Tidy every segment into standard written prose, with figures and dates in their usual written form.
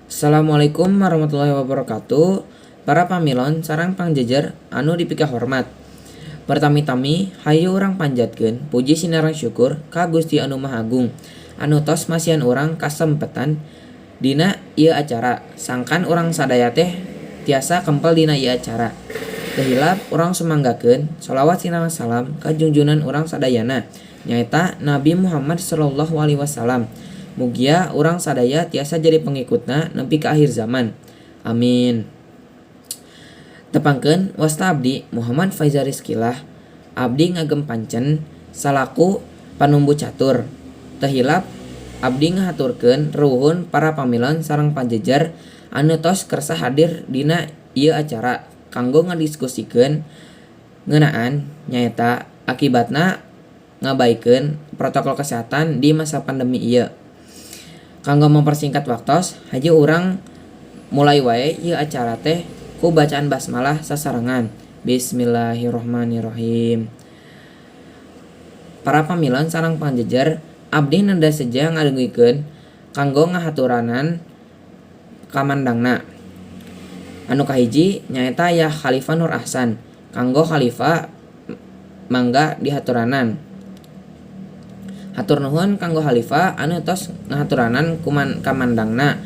Assalamualaikum warahmatullahi wabarakatuh. Para pamilon sareng pangjejer anu dipikahormat. Pertami-tami hayu urang panjatkeun puji sinareng syukur ka Gusti Anu Maha Agung anu tos masihan urang kasempetan dina ieu acara sangkan urang sadaya teh tiasa kempel dina ieu acara. Teu hilap urang sumanggakeun sholawat sinareng salam ka junjunan urang sadayana nyaeta Nabi Muhammad Shallallahu Alaihi Wasallam. Mugia urang sadaya tiasa jadi pengikutna nepi ka akhir zaman. Amin. Tepangkeun, wasta abdi Muhammad Faizal Rizkillah, abdi ngagem pancen salaku panumbu catur. Teu hilap abdi ngahaturkeun ruhun para pamilon sareng panjejer anu tos kersa hadir dina ieu acara kanggo ngadiskusikeun ngeunaan nyaeta akibatna ngabaikeun protokol kesehatan di masa pandemi ieu. Kanggo mempersingkat waktos, hayu urang mulai wae ieu acara teh ku bacaan basmalah sasarengan. Bismillahirrahmanirrahim. Para pamilon sareng pangjejer, abdi neda seja ngadugikeun kanggo ngahaturanan kamandangna. Anu kahiji nyaeta aya Khalifah Nur Ahsan. Kanggo Khalifah, mangga dihaturanan. Hatur nuhun kanggo Khalifah anu tos ngahaturanan kamandangna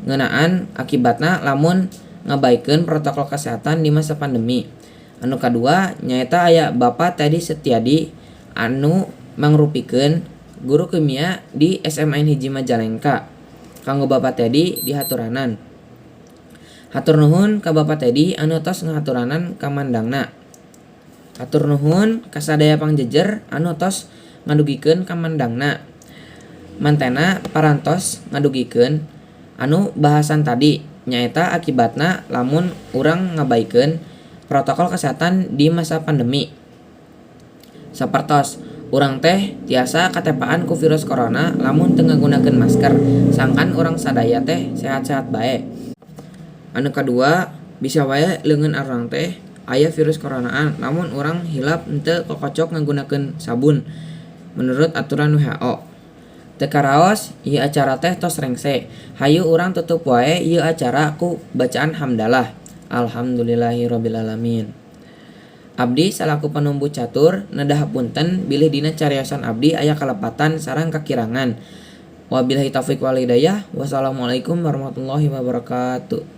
ngeunaan akibatna lamun ngabaikeun protokol kesehatan di masa pandemi. Anu kadua nyaeta aya Bapak Teddy Setiadi anu mangrupikeun guru kimia di SMAN 1 Majalengka. Kanggo Bapak Teddy, dihaturanan. Hatur nuhun ka Bapak Teddy anu tos ngahaturanan kamandangna. Hatur nuhun ka sadaya pangjejer anu tos ngadugikeun kamandangna. Mantena parantos ngadugikeun anu bahasan tadi, nyaeta akibatna lamun urang ngabaikeun protokol kesehatan di masa pandemi. Sapertos urang teh tiasa katepaan ku virus corona lamun teu ngagunakeun masker sangkan urang sadaya teh sehat-sehat bae. Anu kadua, bisa wae leungeun urang teh aya virus coronaan lamun urang hilap henteu kokocok ngagunakeun sabun menurut aturan WHO. Teu karaos ieu acara teh tos rengse. Hayu urang tutup wae ieu acara ku bacaan hamdalah. Alhamdulillahirabbil alamin. Abdi salaku panumbu catur nedah hapunten bilih dina cariosan abdi aya kalepatan sareng kakirangan. Wabillahi taufik wal hidayah. Wassalamualaikum warahmatullahi wabarakatuh.